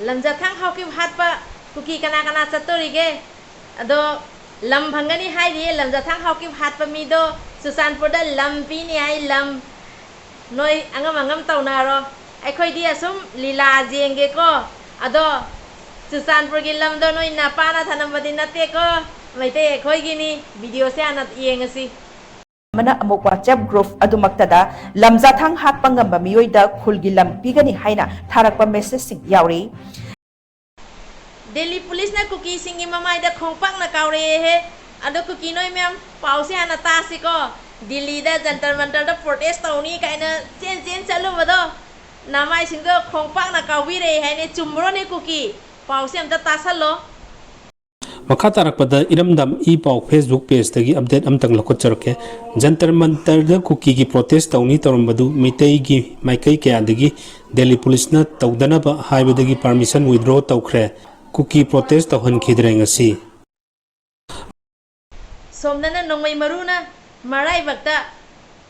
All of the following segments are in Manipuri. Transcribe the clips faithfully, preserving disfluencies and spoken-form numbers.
ꯂꯝꯖꯥꯊꯥꯡ ꯍꯥꯎꯀꯤꯞ ꯍꯥꯠꯄ ꯀꯨꯀꯤ ꯀꯅꯥ ꯀꯅꯥ ꯆꯠꯇꯣꯔꯤꯒꯦ? ꯑꯗꯣ ꯂꯝ ꯐꯪꯒꯅꯤ ꯍꯥꯏꯔꯤꯌꯦ, ꯂꯝꯖꯥꯊꯥꯡ ꯍꯥꯎꯀꯤꯞ ꯍꯥꯠꯄ ꯃꯤꯗꯣ ꯆꯨꯔꯆꯥꯟꯄꯨꯔꯗ ꯂꯝ ꯄꯤꯅꯤ ꯍꯥꯏ, ꯂꯝ꯫ ꯅꯣꯏ ꯑꯉꯝ ꯑꯉꯝ ꯇꯧꯅꯔꯣ, ꯑꯩꯈꯣꯏꯗꯤ ꯑꯁꯨꯝ ꯂꯤꯂꯥ ꯌꯦꯡꯒꯦꯀꯣ꯫ ꯑꯗꯣ ꯆꯨꯔꯆꯥꯟꯄꯨꯔꯒꯤ ꯂꯝꯗꯣ ꯅꯣꯏ ꯅꯄꯥꯅ ꯊꯅꯝꯕꯗꯤ ꯅꯠꯇꯦꯀꯣ꯫ ꯃꯩꯇꯩ ꯑꯩꯈꯣꯏꯒꯤꯅꯤ꯫ ꯚꯤꯗꯤꯑꯣꯁꯦ ꯍꯥꯟꯅ ꯌꯦꯡꯉꯁꯤ꯫ ꯑꯃꯅ ꯑꯃꯨꯛ WhatsApp group ꯑꯗꯨꯃꯛꯇꯗ ꯂꯝꯖꯥꯊꯥꯡ ꯍꯥꯠꯄ ꯉꯝꯕ ꯃꯤꯑꯣꯏꯗ ꯈꯨꯜꯒꯤ ꯂꯝ ꯄꯤꯒꯅꯤ ꯍꯥꯏꯅ ꯊꯥꯔꯛꯄ messageꯁꯤꯡ ꯌꯥꯎꯔꯤ꯫ ꯗꯦꯜꯂꯤ ꯄꯨꯂꯤꯁꯅ ꯀꯨꯀꯤꯁꯤꯡꯒꯤ ꯃꯃꯥꯏꯗ ꯈꯣꯡꯄꯥꯛꯅ ꯀꯥꯎꯔꯛꯑꯦꯍꯦ꯫ ꯑꯗꯣ ꯀꯨꯀꯤ ꯅꯣꯏ ꯃꯌꯥꯝ, ꯄꯥꯎꯁꯦ ꯍꯥꯟꯅ ꯇꯥꯁꯤꯀꯣ꯫ ꯗꯤꯜꯂꯤꯗ ꯖꯟꯇꯔ ꯃꯟꯇꯔꯗ protest ꯇꯧꯅꯤ ꯀꯥꯏꯅ ꯆꯦꯟ ꯆꯦꯟ ꯆꯠꯂꯨꯕꯗꯣ, ꯅꯃꯥꯏꯁꯤꯡꯗꯣ ꯈꯣꯡꯄꯥꯛꯅ ꯀꯥꯎꯕꯤꯔꯛꯑꯦ ꯍꯥꯏꯅꯦ꯫ ꯆꯨꯝꯕ꯭ꯔꯣꯅꯦ ꯀꯨꯀꯤ? ꯄꯥꯎꯁꯦ ꯑꯝꯇ ꯇꯥꯁꯜꯂꯣ꯫ ꯃꯈꯥ ꯇꯥꯔꯛꯄꯗ ꯏꯔꯝꯗꯝ ꯏ ꯄꯥꯎ Facebook pageꯇꯒꯤ update ꯑꯝꯇꯪ ꯂꯧꯈꯠꯆꯔꯛꯀꯦ꯫ ꯖꯟꯇꯔ ꯃꯟꯇꯔꯗ ꯀꯨꯀꯤꯒꯤ protest ꯇꯧꯅꯤ ꯇꯧꯔꯝꯕꯗꯨ ꯃꯤꯇꯩꯒꯤ ꯃꯥꯏꯀꯩ ꯀꯌꯥꯗꯒꯤ ꯗꯦꯜꯂꯤ ꯄꯨꯂꯤꯁꯅ ꯇꯧꯗꯅꯕ ꯍꯥꯏꯕꯗꯒꯤ permission withdraw ꯇꯧꯈ꯭ꯔꯦ꯫ ꯀꯨꯀꯤ protest ꯇꯧꯍꯟꯈꯤꯗ꯭ꯔꯦ ꯉꯁꯤ꯫ ꯁꯣꯝꯗꯅ ꯅꯣꯡꯃꯩ ꯃꯔꯨꯅ ꯃꯔꯥꯏꯕꯛꯇ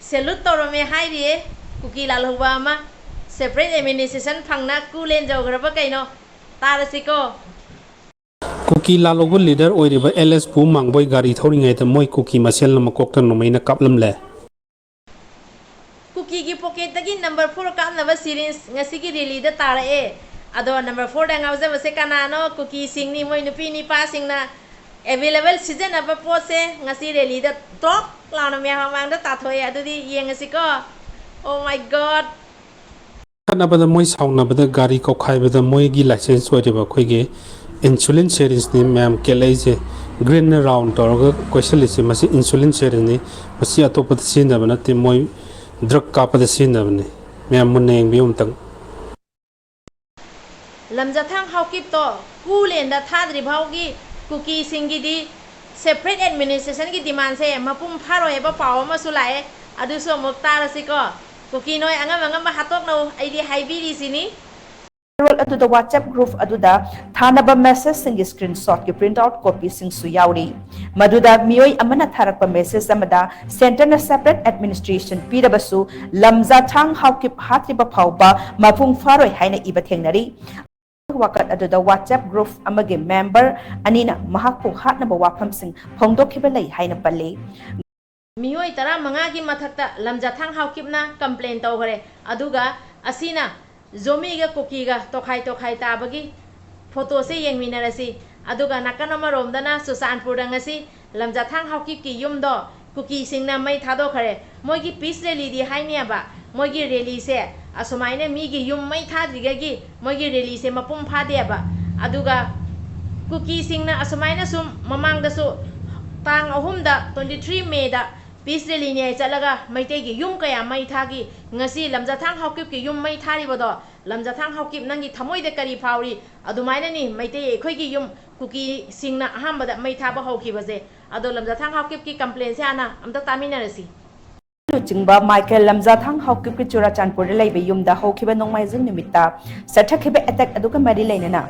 salute ꯇꯧꯔꯝꯃꯦ ꯍꯥꯏꯔꯤꯌꯦ꯫ ꯀꯨꯀꯤ ꯂꯥꯜꯍꯧꯕ ꯑꯃ separate administration ꯐꯪꯅ ꯀꯨ ꯂꯦꯟꯖꯧꯈ꯭ꯔꯕ ꯀꯩꯅꯣ? ꯇꯥꯔꯁꯤꯀꯣ꯫ ꯀꯨꯀꯤ ꯂꯥꯜꯍꯧꯕ leader ꯑꯣꯏꯔꯤꯕ ꯑꯦꯜ ꯑꯦꯁ ꯄꯨ ꯃꯥꯡꯕꯣꯏ ꯒꯥꯔꯤ ꯊꯧꯔꯤꯉꯩꯗ ꯃꯣꯏ ꯀꯨꯀꯤ ꯃꯁꯦꯜꯅ ꯃꯀꯣꯛꯇ ꯅꯣꯡꯃꯩꯅ ꯀꯥꯞꯂꯝꯂꯦ꯫ ꯀꯨꯀꯤꯒꯤ pocketꯇꯒꯤ number four ꯀꯥꯞꯅꯕ syringe ꯉꯁꯤꯒꯤ rallyꯗ ꯇꯥꯔꯛꯑꯦ꯫ ꯑꯗꯣ number fourꯗ ꯉꯥꯎꯖꯕꯁꯦ ꯀꯅꯥꯅꯣ? ꯀꯨꯀꯤꯁꯤꯡꯅꯤ, ꯃꯣꯏ ꯅꯨꯄꯤ ꯅꯤꯄꯥꯁꯤꯡꯅ available ꯁꯤꯖꯤꯟꯅꯕ ꯄꯣꯠꯁꯦ ꯉꯁꯤ rallyꯗ ꯇꯣꯛ ꯂꯥꯎꯅ ꯃꯌꯥꯝ ꯃꯃꯥꯡꯗ ꯇꯥꯊꯣꯛꯑꯦ꯫ ꯑꯗꯨꯗꯤ ꯌꯦꯡꯉꯁꯤꯀꯣ꯫ Oh my God! ꯈꯠꯅꯕꯗ ꯃꯣꯏ ꯁꯥꯎꯅꯕꯗ ꯒꯥꯔꯤ ꯀꯧꯈꯥꯏꯕꯗ ꯃꯣꯏꯒꯤ license ꯑꯣꯏꯔꯤꯕ ꯑꯩꯈꯣꯏꯒꯤ insulin syringeꯅꯤ ꯃꯌꯥꯝ ꯀꯦꯜꯂꯛꯏꯁꯦ꯫ Greenꯅ round ꯇꯧꯔꯒ ꯀꯣꯏꯁꯤꯜꯂꯤꯁꯦ, ꯃꯁꯤ insulin syringeꯅꯤ꯫ ꯃꯁꯤ ꯑꯇꯣꯞꯄꯗ ꯁꯤꯖꯤꯟꯅꯕ ꯅꯠꯇꯦ, ꯃꯣꯏ drug ꯀꯥꯞꯄꯗ ꯁꯤꯖꯤꯟꯅꯕꯅꯤ꯫ ꯃꯌꯥꯝ ꯃꯨꯟꯅ ꯌꯦꯡꯕꯤꯌꯨ ꯑꯃꯨꯛꯇꯪ꯫ ꯂꯝꯖꯥꯊꯥꯡ ꯍꯥꯎꯀꯤꯞꯇꯣ ꯀꯨ ꯂꯦꯟꯗ ꯊꯥꯗ꯭ꯔꯤ ꯐꯥꯎꯒꯤ ꯀꯨꯀꯤꯁꯤꯡꯒꯤꯗꯤ separate administrationꯒꯤ demandꯁꯦ ꯃꯄꯨꯡ ꯐꯥꯔꯣꯏ ꯍꯥꯏꯕ ꯄꯥꯎ ꯑꯃꯁꯨ ꯂꯥꯛꯑꯦ꯫ ꯑꯗꯨꯁꯨ ꯑꯃꯨꯛ ꯇꯥꯔꯁꯤꯀꯣ꯫ ꯀꯨꯀꯤ ꯅꯣꯏ ꯑꯉꯝ ꯑꯉꯝꯕ ꯍꯥꯠꯇꯣꯛꯅꯧ, ꯑꯩꯗꯤ ꯍꯥꯏꯕꯤꯔꯤꯁꯤꯅꯤ꯫ ꯋꯥꯔꯣꯜ ꯑꯗꯨꯗ WhatsApp group ꯑꯗꯨꯗ ꯊꯥꯅꯕ messageꯁꯤꯡꯒꯤ screenshotꯀꯤ print outꯀꯣꯄꯤꯁꯤꯡꯁꯨ ꯌꯥꯎꯔꯤ꯫ ꯃꯗꯨꯗ ꯃꯤꯑꯣꯏ ꯑꯃꯅ ꯊꯥꯔꯛꯄ message ꯑꯃꯗ centreꯅ separate administration ꯄꯤꯔꯕꯁꯨ ꯂꯝꯖꯥꯊꯥꯡ ꯍꯥꯎꯀꯤꯞ ꯍꯥꯠꯇ꯭ꯔꯤꯕ ꯐꯥꯎꯕ ꯃꯄꯨꯡ ꯐꯥꯔꯣꯏ ꯍꯥꯏꯅ ꯏꯕ ꯊꯦꯡꯅꯔꯤ꯫ ꯋꯥꯀꯠ ꯑꯗꯨꯗ WhatsApp group ꯑꯃꯒꯤ member ꯑꯅꯤꯅ ꯃꯍꯥꯛꯄꯨ ꯍꯥꯠꯅꯕ ꯋꯥꯐꯝꯁꯤꯡ ꯐꯣꯡꯗꯣꯛꯈꯤꯕ ꯂꯩ ꯍꯥꯏꯅ ꯄꯜꯂꯤ꯫ ꯃꯤꯑꯣꯏ ꯇꯔꯥꯃꯉꯥꯒꯤ ꯃꯊꯛꯇ ꯂꯝꯖꯥꯊꯥꯡ ꯍꯥꯎꯀꯤꯞꯅ complain ꯇꯧꯈ꯭ꯔꯦ꯫ ꯑꯗꯨꯒ ꯑꯁꯤꯅ ꯖꯣꯃꯤꯒ ꯀꯨꯀꯤꯒ ꯇꯣꯈꯥꯏ ꯇꯣꯈꯥꯏ ꯇꯥꯕꯒꯤ photoꯁꯦ ꯌꯦꯡꯃꯤꯟꯅꯔꯁꯤ꯫ ꯑꯗꯨꯒ ꯅꯥꯀꯟ ꯑꯃꯔꯣꯝꯗꯅ ꯆꯨꯔꯆꯥꯟꯄꯨꯔꯗ ꯉꯁꯤ ꯂꯝꯖꯥꯊꯥꯡ ꯍꯥꯎꯀꯤꯞꯀꯤ ꯌꯨꯝꯗꯣ ꯀꯨꯀꯤꯁꯤꯡꯅ ꯃꯩ ꯊꯥꯗꯣꯛꯈ꯭ꯔꯦ꯫ ꯃꯣꯏꯒꯤ peace rallyꯗꯤ ꯍꯥꯏꯅꯦꯕ, ꯃꯣꯏꯒꯤ rallyꯁꯦ ꯑꯁꯨꯃꯥꯏꯅ ꯃꯤꯒꯤ ꯌꯨꯝ ꯃꯩ ꯊꯥꯗ꯭ꯔꯤꯉꯩꯒꯤ ꯃꯣꯏꯒꯤ rallyꯁꯦ ꯃꯄꯨꯡ ꯐꯥꯗꯦꯕ꯫ ꯑꯗꯨꯒ ꯀꯨꯀꯤꯁꯤꯡꯅ ꯑꯁꯨꯃꯥꯏꯅ ꯁꯨꯝ ꯃꯃꯥꯡꯗꯁꯨ ꯇꯥꯡ ꯑꯍꯨꯝꯗ, twenty three Mayꯗ peace rally ꯅꯦ ꯆꯠꯂꯒ ꯃꯩꯇꯩꯒꯤ ꯌꯨꯝ ꯀꯌꯥ ꯃꯩ ꯊꯥꯈꯤ꯫ ꯉꯁꯤ ꯂꯝꯖꯥꯊꯥꯡ ꯍꯥꯎꯀꯤꯞꯀꯤ ꯌꯨꯝ ꯃꯩ ꯊꯥꯔꯤꯕꯗꯣ, ꯂꯝꯖꯥꯊꯥꯡ ꯍꯥꯎꯀꯤꯞ, ꯅꯪꯒꯤ ꯊꯃꯣꯏꯗ ꯀꯔꯤ ꯐꯥꯎꯔꯤ? ꯑꯗꯨꯃꯥꯏꯅꯅꯤ ꯃꯩꯇꯩ ꯑꯩꯈꯣꯏꯒꯤ ꯌꯨꯝ ꯀꯨꯀꯤꯁꯤꯡꯅ ꯑꯍꯥꯟꯕꯗ ꯃꯩ ꯊꯥꯕ ꯍꯧꯈꯤꯕꯁꯦ꯫ ꯑꯗꯣ ꯂꯝꯖꯥꯊꯥꯡ ꯍꯥꯎꯀꯤꯞꯀꯤ complainꯁꯦ ꯍꯥꯟꯅ ꯑꯝꯇ ꯇꯥꯃꯤꯟꯅꯔꯁꯤ꯫ ꯂꯨꯆꯤꯡꯕ ꯃꯥꯏꯀꯦꯜ ꯂꯝꯖꯥꯊꯥꯡ ꯍꯥꯎꯀꯤꯞꯀꯤ ꯆꯨꯔꯥꯆꯥꯟꯄꯨꯔꯗ ꯂꯩꯕ ꯌꯨꯝꯗ ꯍꯧꯈꯤꯕ ꯅꯣꯡꯃꯥꯏꯖꯤꯡ ꯅꯨꯃꯤꯠꯇ ꯆꯠꯊꯈꯤꯕ attack ꯑꯗꯨꯒ ꯃꯔꯤ ꯂꯩꯅꯅ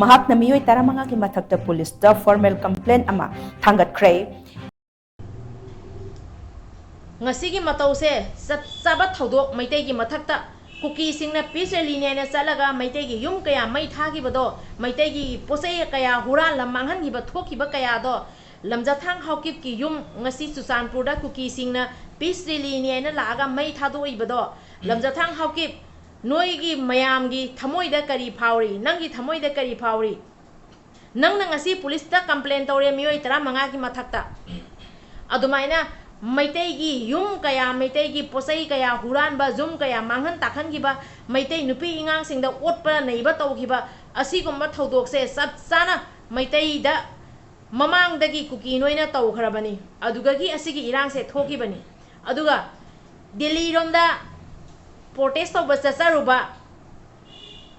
ꯃꯍꯥꯛꯅ ꯃꯤꯑꯣꯏ ꯇꯔꯥꯃꯉꯥꯒꯤ ꯃꯊꯛꯇ ꯄꯨꯂꯤꯁꯇ formal complaint ꯑꯃ ꯊꯥꯡꯒꯠꯈ꯭ꯔꯦ꯫ ꯉꯁꯤꯒꯤ ꯃꯇꯧꯁꯦ ꯆꯞ ꯆꯥꯕ ꯊꯧꯗꯣꯛ ꯃꯩꯇꯩꯒꯤ ꯃꯊꯛꯇ ꯀꯨꯀꯤꯁꯤꯡꯅ peace rally ꯅꯦꯅ ꯆꯠꯂꯒ ꯃꯩꯇꯩꯒꯤ ꯌꯨꯝ ꯀꯌꯥ ꯃꯩ ꯊꯥꯈꯤꯕꯗꯣ, ꯃꯩꯇꯩꯒꯤ ꯄꯣꯠꯆꯩ ꯀꯌꯥ ꯍꯨꯔꯥꯟꯂ ꯃꯥꯡꯍꯟꯈꯤꯕ ꯊꯣꯛꯈꯤꯕ ꯀꯌꯥꯗꯣ ꯂꯝꯖꯥꯊꯥꯡ ꯍꯥꯎꯀꯤꯞꯀꯤ ꯌꯨꯝ ꯉꯁꯤ ꯆꯨꯔꯆꯥꯟꯄꯨꯔꯗ ꯀꯨꯀꯤꯁꯤꯡꯅ peace rally ꯅꯦꯅ ꯂꯥꯛꯑꯒ ꯃꯩ ꯊꯥꯗꯣꯛꯏꯕꯗꯣ, ꯂꯝꯖꯥꯊꯥꯡ ꯍꯥꯎꯀꯤꯞ, ꯅꯣꯏꯒꯤ ꯃꯌꯥꯝꯒꯤ ꯊꯃꯣꯏꯗ ꯀꯔꯤ ꯐꯥꯎꯔꯤ? ꯅꯪꯒꯤ ꯊꯃꯣꯏꯗ ꯀꯔꯤ ꯐꯥꯎꯔꯤ? ꯅꯪꯅ ꯉꯁꯤ ꯄꯨꯂꯤꯁꯇ complain ꯇꯧꯔꯦ ꯃꯤꯑꯣꯏ ꯇꯔꯥꯃꯉꯥꯒꯤ ꯃꯊꯛꯇ꯫ ꯑꯗꯨꯃꯥꯏꯅ ꯃꯩꯇꯩꯒꯤ ꯌꯨꯝ ꯀꯌꯥ, ꯃꯩꯇꯩꯒꯤ ꯄꯣꯠꯆꯩ ꯀꯌꯥ ꯍꯨꯔꯥꯟꯕ, ꯌꯨꯝ ꯀꯌꯥ ꯃꯥꯡꯍꯟ ꯇꯥꯛꯍꯟꯈꯤꯕ, ꯃꯩꯇꯩ ꯅꯨꯄꯤ ꯑꯉꯥꯡꯁꯤꯡꯗ ꯑꯣꯠꯄ ꯅꯩꯕ ꯇꯧꯈꯤꯕ, ꯑꯁꯤꯒꯨꯝꯕ ꯊꯧꯗꯣꯛꯁꯦ ꯆꯞ ꯆꯥꯅ ꯃꯩꯇꯩꯗ ꯃꯃꯥꯡꯗꯒꯤ ꯀꯨꯀꯤ ꯅꯣꯏꯅ ꯇꯧꯈ꯭ꯔꯕꯅꯤ꯫ ꯑꯗꯨꯗꯒꯤ ꯑꯁꯤꯒꯤ ꯏꯔꯥꯡꯁꯦ ꯊꯣꯛꯈꯤꯕꯅꯤ꯫ ꯑꯗꯨꯒ ꯗꯤꯜꯂꯤꯔꯣꯝꯗ protest ꯇꯧꯕ ꯆꯠꯆꯔꯨꯕ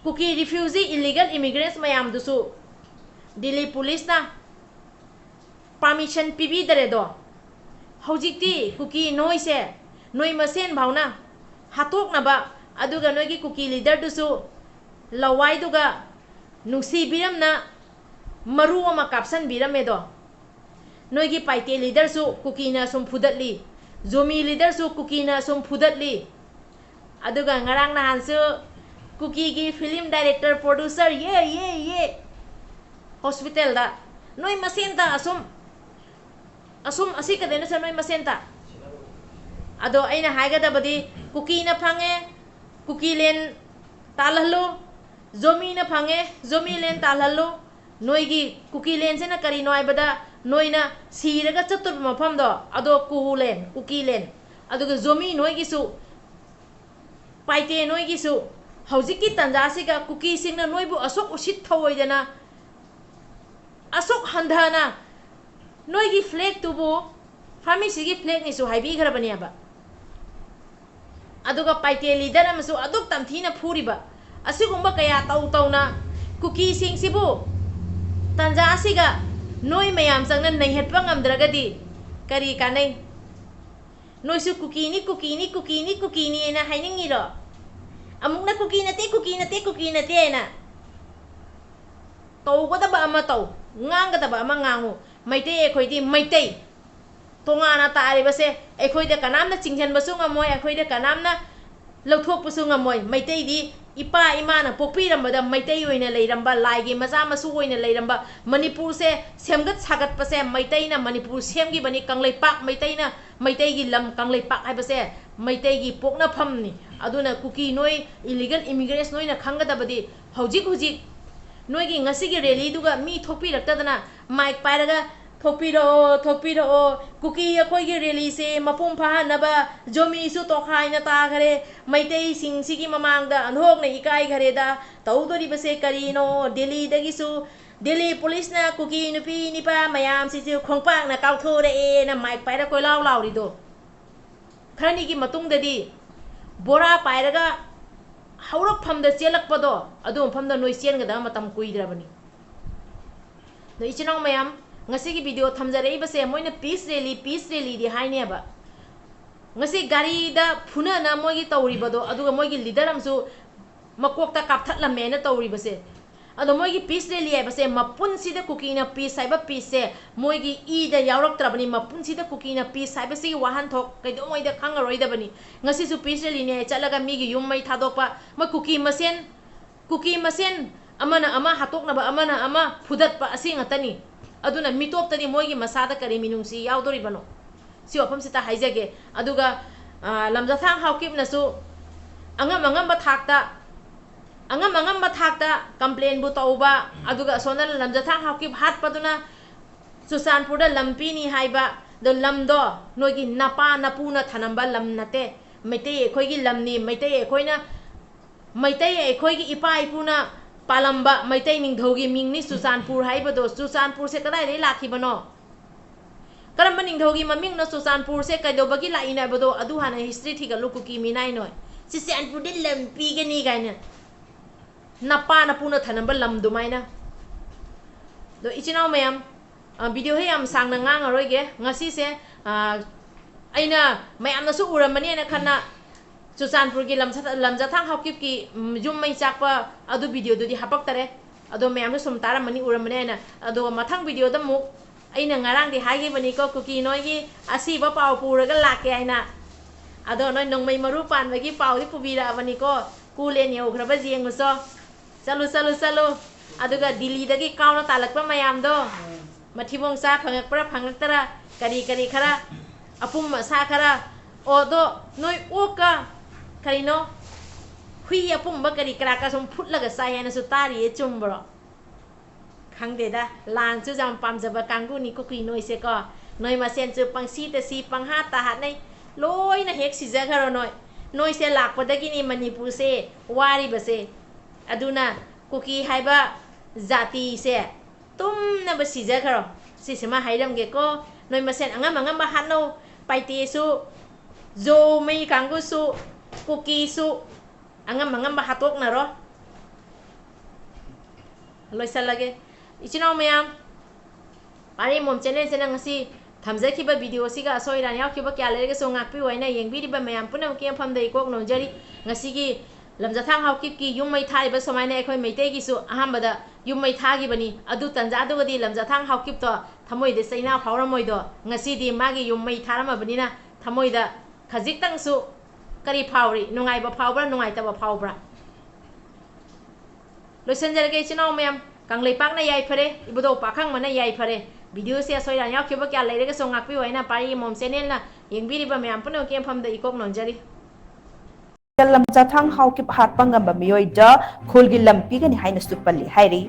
ꯀꯨꯀꯤ refugee illegal immigrants ꯃꯌꯥꯝꯗꯨꯁꯨ ꯗꯤꯜꯂꯤ ꯄꯨꯂꯤꯁꯅ permission ꯄꯤꯕꯤꯗꯔꯦꯗꯣ꯫ ꯍꯧꯖꯤꯛꯇꯤ ꯀꯨꯀꯤ ꯅꯣꯏꯁꯦ ꯅꯣꯏ ꯃꯁꯦꯟ ꯐꯥꯎꯅ ꯍꯥꯠꯇꯣꯛꯅꯕ, ꯑꯗꯨꯒ ꯅꯣꯏꯒꯤ ꯀꯨꯀꯤ leaderꯗꯨꯁꯨ ꯂꯋꯥꯏꯗꯨꯒ ꯅꯨꯡꯁꯤꯕꯤꯔꯝꯅ ꯃꯔꯨ ꯑꯃ ꯀꯥꯞꯁꯟꯕꯤꯔꯝꯃꯦꯗꯣ꯫ ꯅꯣꯏꯒꯤ ꯄꯥꯏꯇꯦ leaderꯁꯨ ꯀꯨꯀꯤꯅ ꯁꯨꯝ ꯐꯨꯗꯠꯂꯤ, ꯖꯣꯃꯤ leaderꯁꯨ ꯀꯨꯀꯤꯅ ꯁꯨꯝ ꯐꯨꯗꯠꯂꯤ꯫ ꯑꯗꯨꯒ ꯉꯔꯥꯡ ꯅꯍꯥꯟꯁꯨ ꯀꯨꯀꯤꯒꯤ film director, producer, ꯌꯦ ꯌꯦ ꯌꯦ, hospitalꯗ ꯅꯣꯏ ꯃꯁꯦꯟꯇ ꯑꯁꯨꯝ ꯑꯁꯨꯝ ꯑꯁꯤ ꯀꯩꯗꯩꯅꯣ ꯁꯥꯔ, ꯅꯣꯏ ꯃꯁꯦꯟꯇ? ꯑꯗꯣ ꯑꯩꯅ ꯍꯥꯏꯒꯗꯕꯗꯤ, ꯀꯨꯀꯤꯅ ꯐꯪꯉꯦ, ꯀꯨꯀꯤꯂꯦꯟ ꯇꯥꯜꯍꯜꯂꯨ, ꯖꯣꯃꯤꯅ ꯐꯪꯉꯦ, ꯖꯣꯃꯤꯂꯦꯟ ꯇꯥꯜꯍꯜꯂꯨ꯫ ꯅꯣꯏꯒꯤ ꯀꯨꯀꯤꯂꯦꯟꯁꯤꯅ ꯀꯔꯤꯅꯣ ꯍꯥꯏꯕꯗ, ꯅꯣꯏꯅ ꯁꯤꯔꯒ ꯆꯠꯇꯣꯔꯤꯕ ꯃꯐꯝꯗꯣ, ꯑꯗꯣ ꯀꯨꯂꯦꯟ, ꯀꯨꯀꯤꯂꯦꯟ, ꯑꯗꯨꯒ ꯖꯣꯃꯤ ꯅꯣꯏꯒꯤꯁꯨ, ꯄꯥꯏꯇꯦ ꯅꯣꯏꯒꯤꯁꯨ, ꯍꯧꯖꯤꯛꯀꯤ ꯇꯥꯟꯖꯥꯁꯤꯒ ꯀꯨꯀꯤꯁꯤꯡꯅ ꯅꯣꯏꯕꯨ ꯑꯁꯨꯛ ꯎꯁꯤꯠ ꯊꯧꯑꯣꯏꯗꯅ, ꯑꯁꯨꯛ ꯍꯟꯊꯅ ꯅꯣꯏꯒꯤ flagꯇꯨꯕꯨ pharmacyꯒꯤ flagꯅꯤꯁꯨ ꯍꯥꯏꯕꯤꯈ꯭ꯔꯕꯅꯦꯕ꯫ ꯑꯗꯨꯒ ꯄꯥꯏꯇꯦ leader ꯑꯃꯁꯨ ꯑꯗꯨꯛ ꯇꯝꯊꯤꯅ ꯐꯨꯔꯤꯕ꯫ ꯑꯁꯤꯒꯨꯝꯕ ꯀꯌꯥ ꯇꯧ ꯇꯧꯅ ꯀꯨꯀꯤꯁꯤꯡꯁꯤꯕꯨ ꯇꯥꯟꯖꯥ ꯑꯁꯤꯒ ꯅꯣꯏ ꯃꯌꯥꯝ ꯆꯪꯅ ꯅꯩꯍꯠꯄ ꯉꯝꯗ꯭ꯔꯒꯗꯤ ꯀꯔꯤ ꯀꯥꯟꯅꯩ? ꯅꯣꯏꯁꯨ ꯀꯨꯀꯤꯅꯤ, ꯀꯨꯀꯤꯅꯤ, ꯀꯨꯀꯤꯅꯤ, ꯀꯨꯀꯤꯅꯤ ꯍꯥꯏꯅ ꯍꯥꯏꯅꯤꯡꯉꯤꯔꯣ? ꯑꯃꯨꯛꯅ ꯀꯨꯀꯤ ꯅꯠꯇꯦ, ꯀꯨꯀꯤ ꯅꯠꯇꯦ, ꯀꯨꯀꯤ ꯅꯠꯇꯦ ꯍꯥꯏꯅ꯫ ꯇꯧꯒꯗꯕ ꯑꯃ ꯇꯧ, ꯉꯥꯡꯒꯗꯕ ꯑꯃ ꯉꯥꯡꯉꯨ꯫ ꯃꯩꯇꯩ ꯑꯩꯈꯣꯏꯗꯤ ꯃꯩꯇꯩ꯫ ꯇꯣꯉꯥꯟꯅ ꯇꯥꯔꯤꯕꯁꯦ ꯑꯩꯈꯣꯏꯗ ꯀꯅꯥꯝꯅ ꯆꯤꯡꯁꯤꯟꯕꯁꯨ ꯉꯝꯃꯣꯏ, ꯑꯩꯈꯣꯏꯗ ꯀꯅꯥꯝꯅ ꯂꯧꯊꯣꯛꯄꯁꯨ ꯉꯝꯃꯣꯏ꯫ ꯃꯩꯇꯩꯗꯤ ꯏꯄꯥ ꯏꯃꯥꯅ ꯄꯣꯛꯄꯤꯔꯝꯕꯗ ꯃꯩꯇꯩ ꯑꯣꯏꯅ ꯂꯩꯔꯝꯕ, ꯂꯥꯏꯒꯤ ꯃꯆꯥ ꯃꯁꯨ ꯑꯣꯏꯅ ꯂꯩꯔꯝꯕ, ꯃꯅꯤꯄꯨꯔꯁꯦ ꯁꯦꯝꯒꯠ ꯁꯥꯒꯠꯄꯁꯦ ꯃꯩꯇꯩꯅ ꯃꯅꯤꯄꯨꯔ ꯁꯦꯝꯈꯤꯕꯅꯤ꯫ ꯀꯪꯂꯩꯄꯥꯛ ꯃꯩꯇꯩꯅ, ꯃꯩꯇꯩꯒꯤ ꯂꯝ ꯀꯪꯂꯩꯄꯥꯛ ꯍꯥꯏꯕꯁꯦ ꯃꯩꯇꯩꯒꯤ ꯄꯣꯛꯅꯐꯝꯅꯤ꯫ ꯑꯗꯨꯅ ꯀꯨꯀꯤ ꯅꯣꯏ, illegal immigrants ꯅꯣꯏꯅ ꯈꯪꯒꯗꯕꯗꯤ, ꯍꯧꯖꯤꯛ ꯍꯧꯖꯤꯛ ꯅꯣꯏꯒꯤ ꯉꯁꯤꯒꯤ rallyꯗꯨꯒ ꯃꯤ ꯊꯣꯛꯄꯤꯔꯛꯇꯗꯅ mic ꯄꯥꯏꯔꯒ "ꯊꯣꯛꯄꯤꯔꯛꯑꯣ, ꯊꯣꯛꯄꯤꯔꯛꯑꯣ, ꯀꯨꯀꯤ ꯑꯩꯈꯣꯏꯒꯤ rallyꯁꯦ ꯃꯄꯨꯡ ꯐꯥꯍꯟꯅꯕ ꯖꯣꯃꯤꯁꯨ ꯇꯣꯈꯥꯏꯅ ꯇꯥꯈꯔꯦ, ꯃꯩꯇꯩꯁꯤꯡꯁꯤꯒꯤ ꯃꯃꯥꯡꯗ ꯑꯣꯟꯊꯣꯛꯅ ꯏꯀꯥꯏꯈꯔꯦꯗ, ꯇꯧꯗꯣꯔꯤꯕꯁꯦ ꯀꯔꯤꯅꯣ? ꯗꯦꯜꯂꯤꯗꯒꯤꯁꯨ, ꯗꯦꯜꯂꯤ ꯄꯨꯂꯤꯁꯅ ꯀꯨꯀꯤ ꯅꯨꯄꯤ ꯅꯤꯄꯥ ꯃꯌꯥꯝꯁꯤꯁꯨ ꯈꯣꯡꯄꯥꯛꯅ ꯀꯥꯎꯊꯣꯔꯛꯑꯦꯅ mic ꯄꯥꯏꯔ ꯀꯣꯏꯂꯥꯎ ꯂꯥꯎꯔꯤꯗꯣ, ꯈꯔꯅꯤꯒꯤ ꯃꯇꯨꯡꯗꯗꯤ ꯕꯣꯔꯥ ꯄꯥꯏꯔꯒ ꯍꯧꯔꯛꯐꯝꯗ ꯆꯦꯜꯂꯛꯄꯗꯣ, ꯑꯗꯨ ꯃꯐꯝꯗ ꯅꯣꯏ ꯆꯦꯟꯒꯗꯕ ꯃꯇꯝ ꯀꯨꯏꯗ꯭ꯔꯕꯅꯤ꯫ ꯑꯗꯣ ꯏꯆꯤꯟ ꯏꯅꯥꯎ ꯃꯌꯥꯝ, ꯉꯁꯤꯒꯤ video ꯊꯝꯖꯔꯛꯏꯕꯁꯦ ꯃꯣꯏꯅ peace rally, peace rallyꯗꯤ ꯍꯥꯏꯅꯦꯕ꯫ ꯉꯁꯤ ꯒꯥꯔꯤꯗ ꯐꯨꯅꯅ ꯃꯣꯏꯒꯤ ꯇꯧꯔꯤꯕꯗꯣ, ꯑꯗꯨꯒ ꯃꯣꯏꯒꯤ leader ꯑꯃꯁꯨ ꯃꯀꯣꯛꯇ ꯀꯥꯞꯊꯠꯂꯝꯃꯦꯅ ꯇꯧꯔꯤꯕꯁꯦ, ꯑꯗꯣ ꯃꯣꯏꯒꯤ peace rally ꯍꯥꯏꯕꯁꯦ ꯃꯄꯨꯟꯁꯤꯗ ꯀꯨꯀꯤꯅ peace ꯍꯥꯏꯕ peaceꯁꯦ ꯃꯣꯏꯒꯤ ꯏꯗ ꯌꯥꯎꯔꯛꯇ꯭ꯔꯕꯅꯤ꯫ ꯃꯄꯨꯟꯁꯤꯗ ꯀꯨꯀꯤꯅ peace ꯍꯥꯏꯕꯁꯤꯒꯤ ꯋꯥꯍꯟꯊꯣꯛ ꯀꯩꯗꯧꯉꯩꯗ ꯈꯪꯉꯔꯣꯏꯗꯕꯅꯤ꯫ ꯉꯁꯤꯁꯨ peace rallyꯅꯦ ꯆꯠꯂꯒ ꯃꯤꯒꯤ ꯌꯨꯝ ꯃꯩ ꯊꯥꯗꯣꯛꯄ, ꯃꯣꯏ ꯀꯨꯀꯤ ꯃꯁꯦꯟ, ꯀꯨꯀꯤ ꯃꯁꯦꯟ ꯑꯃꯅ ꯑꯃ ꯍꯥꯠꯇꯣꯛꯅꯕ, ꯑꯃꯅ ꯑꯃ ꯐꯨꯗꯠꯄ, ꯑꯁꯤ ꯉꯥꯛꯇꯅꯤ꯫ ꯑꯗꯨꯅ ꯃꯤꯇꯣꯞꯇꯗꯤ ꯃꯣꯏꯒꯤ ꯃꯁꯥꯗ ꯀꯔꯤ ꯃꯤꯅꯨꯡꯁꯤ ꯌꯥꯎꯗꯣꯔꯤꯕꯅꯣ? ꯁꯤ ꯋꯥꯐꯝꯁꯤꯇ ꯍꯥꯏꯖꯒꯦ꯫ ꯑꯗꯨꯒ, ꯑ, ꯂꯝꯖꯥꯊꯥꯡ ꯍꯥꯎꯀꯤꯞꯅꯁꯨ ꯑꯉꯝ ꯑꯉꯝꯕ ꯊꯥꯛꯇ, ꯑꯉꯝ ꯑꯉꯝꯕ ꯊꯥꯛꯇ complainꯕꯨ ꯇꯧꯕ, ꯑꯗꯨꯒ ꯑꯁꯣꯝꯗ ꯂꯝꯖꯥꯊꯥꯡ ꯍꯥꯎꯀꯤꯞ ꯍꯥꯠꯄꯗꯨꯅ ꯆꯨꯔꯆꯥꯟꯄꯨꯔꯗ ꯂꯝ ꯄꯤꯅꯤ ꯍꯥꯏꯕ, ꯑꯗꯣ ꯂꯝꯗꯣ ꯅꯣꯏꯒꯤ ꯅꯄꯥ ꯅꯄꯨꯅ ꯊꯅꯝꯕ ꯂꯝ ꯅꯠꯇꯦ꯫ ꯃꯩꯇꯩ ꯑꯩꯈꯣꯏꯒꯤ ꯂꯝꯅꯤ꯫ ꯃꯩꯇꯩ ꯑꯩꯈꯣꯏꯅ, ꯃꯩꯇꯩ ꯑꯩꯈꯣꯏꯒꯤ ꯏꯄꯥ ꯏꯄꯨꯅ ꯄꯥꯜꯂꯝꯕ ꯃꯩꯇꯩ ꯅꯤꯡꯊꯧꯒꯤ ꯃꯤꯡꯅꯤ ꯆꯨꯔꯆꯥꯟꯄꯨꯔ ꯍꯥꯏꯕꯗꯣ꯫ ꯆꯨꯔꯆꯥꯟꯄꯨꯔꯁꯦ ꯀꯗꯥꯏꯗꯒꯤ ꯂꯥꯛꯈꯤꯕꯅꯣ? ꯀꯔꯝꯕ ꯅꯤꯡꯊꯧꯒꯤ ꯃꯃꯤꯡꯅꯣ ꯆꯨꯔꯆꯥꯟꯄꯨꯔꯁꯦ ꯀꯩꯗꯧꯕꯒꯤ ꯂꯥꯛꯏꯅꯣ ꯍꯥꯏꯕꯗꯣ ꯑꯗꯨ ꯍꯥꯟꯅ history ꯊꯤꯒꯠꯂꯨ, ꯀꯨꯀꯤ ꯃꯤꯅꯥꯏ ꯅꯣꯏ꯫ ꯆꯨꯔꯆꯥꯟꯄꯨꯔꯗ ꯂꯝ ꯄꯤꯒꯅꯤ ꯀꯥꯏꯅ ꯅꯄꯥ ꯅꯄꯨꯅ ꯊꯅꯝꯕ ꯂꯝ ꯑꯗꯨꯃꯥꯏꯅ꯫ ꯑꯗꯣ ꯏꯆꯤꯟ ꯏꯅꯥꯎ ꯃꯌꯥꯝ, ꯑ, videoꯁꯦ ꯌꯥꯝ ꯁꯥꯡꯅ ꯉꯥꯡꯉꯔꯣꯏꯒꯦ꯫ ꯉꯁꯤꯁꯦ, ꯑ, ꯑꯩꯅ ꯃꯌꯥꯝꯅꯁꯨ ꯎꯔꯝꯃꯅꯤꯅ ꯈꯟꯅ ꯆꯨꯔꯆꯥꯟꯄꯨꯔꯒꯤ ꯂꯝꯖ-, ꯂꯝꯖꯥꯊꯥꯡ ꯍꯥꯎꯀꯤꯞꯀꯤ, ꯎꯝ, ꯌꯨꯝ ꯃꯩ ꯆꯥꯛꯄ ꯑꯗꯨ videoꯗꯨꯗꯤ ꯍꯥꯄꯛꯇꯔꯦ꯫ ꯑꯗꯣ ꯃꯌꯥꯝꯁꯨ ꯁꯨꯝ ꯇꯥꯔꯝꯃꯅꯤ, ꯎꯔꯝꯃꯅꯤ ꯍꯥꯏꯅ꯫ ꯑꯗꯨꯒ ꯃꯊꯪ videoꯗ ꯑꯃꯨꯛ ꯑꯩꯅ ꯉꯔꯥꯡꯗꯤ ꯍꯥꯏꯈꯤꯕꯅꯤꯀꯣ, ꯀꯨꯀꯤ ꯅꯣꯏꯒꯤ ꯑꯁꯤꯕ ꯄꯥꯎ ꯄꯨꯔꯒ ꯂꯥꯛꯀꯦ ꯍꯥꯏꯅ꯫ ꯑꯗꯣ ꯅꯣꯏ ꯅꯣꯡꯃꯩ ꯃꯔꯨ ꯄꯥꯟꯕꯒꯤ ꯄꯥꯎꯗꯤ ꯄꯨꯕꯤꯔꯛꯑꯕꯅꯤꯀꯣ꯫ ꯀꯨꯂꯦꯟ ꯌꯧꯈ꯭ꯔꯕ ꯌꯦꯡꯉꯨꯆꯣ꯫ ꯆꯠꯂꯨ, ꯆꯠꯂꯨ, ꯆꯠꯂꯨ꯫ ꯑꯗꯨꯒ ꯗꯤꯜꯂꯤꯗꯒꯤ ꯀꯥꯎꯅ ꯇꯥꯜꯂꯛꯄ ꯃꯌꯥꯝꯗꯣ, ꯃꯊꯤꯕꯣꯡ ꯆꯥ ꯐꯪꯉꯛꯄ꯭ꯔꯥ ꯐꯪꯉꯛꯇꯔꯥ, ꯀꯔꯤ ꯀꯔꯤ ꯈꯔ, ꯑꯄꯨꯝ ꯑꯁꯥ ꯈꯔ, ꯑꯣꯗꯣ ꯅꯣꯏ ꯑꯣꯛꯀ ꯀꯔꯤꯅꯣ, ꯍꯨꯏ ꯑꯄꯨꯝꯕ ꯀꯔꯤ ꯀꯔꯥ ꯀ ꯁꯨꯝ ꯐꯨꯠꯂꯒ ꯆꯥꯏ ꯍꯥꯏꯅꯁꯨ ꯇꯥꯔꯤꯌꯦ, ꯆꯨꯝꯕ꯭ꯔꯣ? ꯈꯪꯗꯦꯗ, ꯂꯥꯟꯁꯨ ꯌꯥꯝ ꯄꯥꯝꯖꯕ ꯀꯥꯡꯕꯨꯅꯤ ꯀꯨꯀꯤ ꯅꯣꯏꯁꯦꯀꯣ꯫ ꯅꯣꯏ ꯃꯁꯦꯟꯁꯨ ꯄꯪꯁꯤꯗ ꯁꯤ, ꯄꯪꯍꯥꯠꯇ ꯍꯥꯠꯅꯩ꯫ ꯂꯣꯏꯅ ꯍꯦꯛ ꯁꯤꯖꯈ꯭ꯔꯣ ꯅꯣꯏ꯫ ꯅꯣꯏꯁꯦ ꯂꯥꯛꯄꯗꯒꯤꯅꯤ ꯃꯅꯤꯄꯨꯔꯁꯦ ꯋꯥꯔꯤꯕꯁꯦ꯫ ꯑꯗꯨꯅ ꯀꯨꯀꯤ ꯍꯥꯏꯕ ꯖꯥꯇꯤꯁꯦ ꯇꯨꯝꯅꯕ ꯁꯤꯖꯈ꯭ꯔꯣ꯫ ꯁꯤꯁꯤꯃ ꯍꯥꯏꯔꯝꯒꯦꯀꯣ꯫ ꯅꯣꯏ ꯃꯁꯦꯟ ꯑꯉꯝ ꯑꯉꯝꯕ ꯍꯥꯠꯅꯧ꯫ ꯄꯥꯏꯇꯦꯁꯨ, ꯖꯣꯃꯩ ꯀꯥꯡꯕꯨꯁꯨ, ꯀꯨꯀꯤꯁꯨ, ꯑꯉꯝ ꯑꯉꯝꯕ ꯍꯥꯠꯇꯣꯛꯅꯔꯣ꯫ ꯂꯣꯏꯁꯜꯂꯒꯦ꯫ ꯏꯆꯤꯟ ꯏꯅꯥꯎ ꯃꯌꯥꯝ, ꯄꯥꯔꯦꯝꯕꯝ channelꯁꯤꯅ ꯉꯁꯤ ꯊꯝꯖꯈꯤꯕ videoꯁꯤꯒ ꯑꯁꯣꯏ ꯑꯔꯥꯟ ꯌꯥꯎꯈꯤꯕ ꯀꯌꯥ ꯂꯩꯔꯒꯁꯨ ꯉꯥꯛꯄꯤꯌꯨ ꯍꯥꯏꯅ ꯌꯦꯡꯕꯤꯔꯤꯕ ꯃꯌꯥꯝ ꯄꯨꯝꯅꯃꯛꯀꯤ ꯃꯐꯝꯗ ꯏꯀꯣꯛ ꯅꯣꯟꯖꯔꯤ꯫ ꯉꯁꯤꯒꯤ ꯂꯝꯖꯥꯊꯥꯡ ꯍꯥꯎꯀꯤꯞꯀꯤ ꯌꯨꯝ ꯃꯩ ꯊꯥꯔꯤꯕ ꯁꯨꯃꯥꯏꯅ ꯑꯩꯈꯣꯏ ꯃꯩꯇꯩꯒꯤꯁꯨ ꯑꯍꯥꯟꯕꯗ ꯌꯨꯝ ꯃꯩ ꯊꯥꯈꯤꯕꯅꯤ꯫ ꯑꯗꯨ ꯇꯟꯖꯥꯗꯨꯒꯗꯤ ꯂꯝꯖꯥꯊꯥꯡ ꯍꯥꯎꯀꯤꯞꯇꯣ ꯊꯃꯣꯏꯗ ꯆꯩꯅꯥ ꯐꯥꯎꯔꯝꯃꯣꯏꯗꯣ꯫ ꯉꯁꯤꯗꯤ ꯃꯥꯒꯤ ꯌꯨꯝ ꯃꯩ ꯊꯥꯔꯝꯃꯕꯅꯤꯅ ꯊꯃꯣꯏꯗ ꯈꯖꯤꯛꯇꯪꯁꯨ ꯀꯔꯤ ꯐꯥꯎꯔꯤ? ꯅꯨꯡꯉꯥꯏꯕ ꯐꯥꯎꯕ꯭ꯔꯥ, ꯅꯨꯡꯉꯥꯏꯇꯕ ꯐꯥꯎꯕ꯭ꯔꯥ? ꯂꯣꯏꯁꯤꯟꯖꯔꯒꯦ ꯏꯆꯤꯟ ꯏꯅꯥꯎ ꯃꯌꯥꯝ, ꯀꯪꯂꯩꯄꯥꯛꯅ ꯌꯥꯏꯐꯔꯦ, ꯏꯕꯨꯙꯧ ꯄꯥꯈꯪꯕꯅ ꯌꯥꯏꯐꯔꯦ꯫ ꯚꯤꯗꯤꯑꯣꯁꯦ ꯑꯁꯣꯏ ꯑꯔꯥꯟ ꯌꯥꯎꯈꯤꯕ ꯀꯌꯥ ꯂꯩꯔꯒꯁꯨ ꯉꯥꯛꯄꯤꯌꯨ ꯍꯥꯏꯅ ꯄꯥꯔꯤ ꯃꯣꯝ ꯆꯦꯅꯦꯜꯅ ꯌꯦꯡꯕꯤꯔꯤꯕ ꯃꯌꯥꯝ ꯄꯨꯝꯅꯃꯛꯀꯤ ꯃꯐꯝꯗ ꯏꯀꯣꯛ ꯅꯣꯟꯖꯔꯤ꯫ ꯂꯝꯖꯥꯊꯥꯡ ꯍꯥꯎꯀꯤꯞ ꯍꯥꯠꯄ ꯉꯝꯕ ꯃꯤꯑꯣꯏꯗ ꯈꯨꯜꯒꯤ ꯂꯝ ꯄꯤꯒꯅꯤ ꯍꯥꯏꯅꯁꯨ ꯄꯜꯂꯤ ꯍꯥꯏꯔꯤ꯫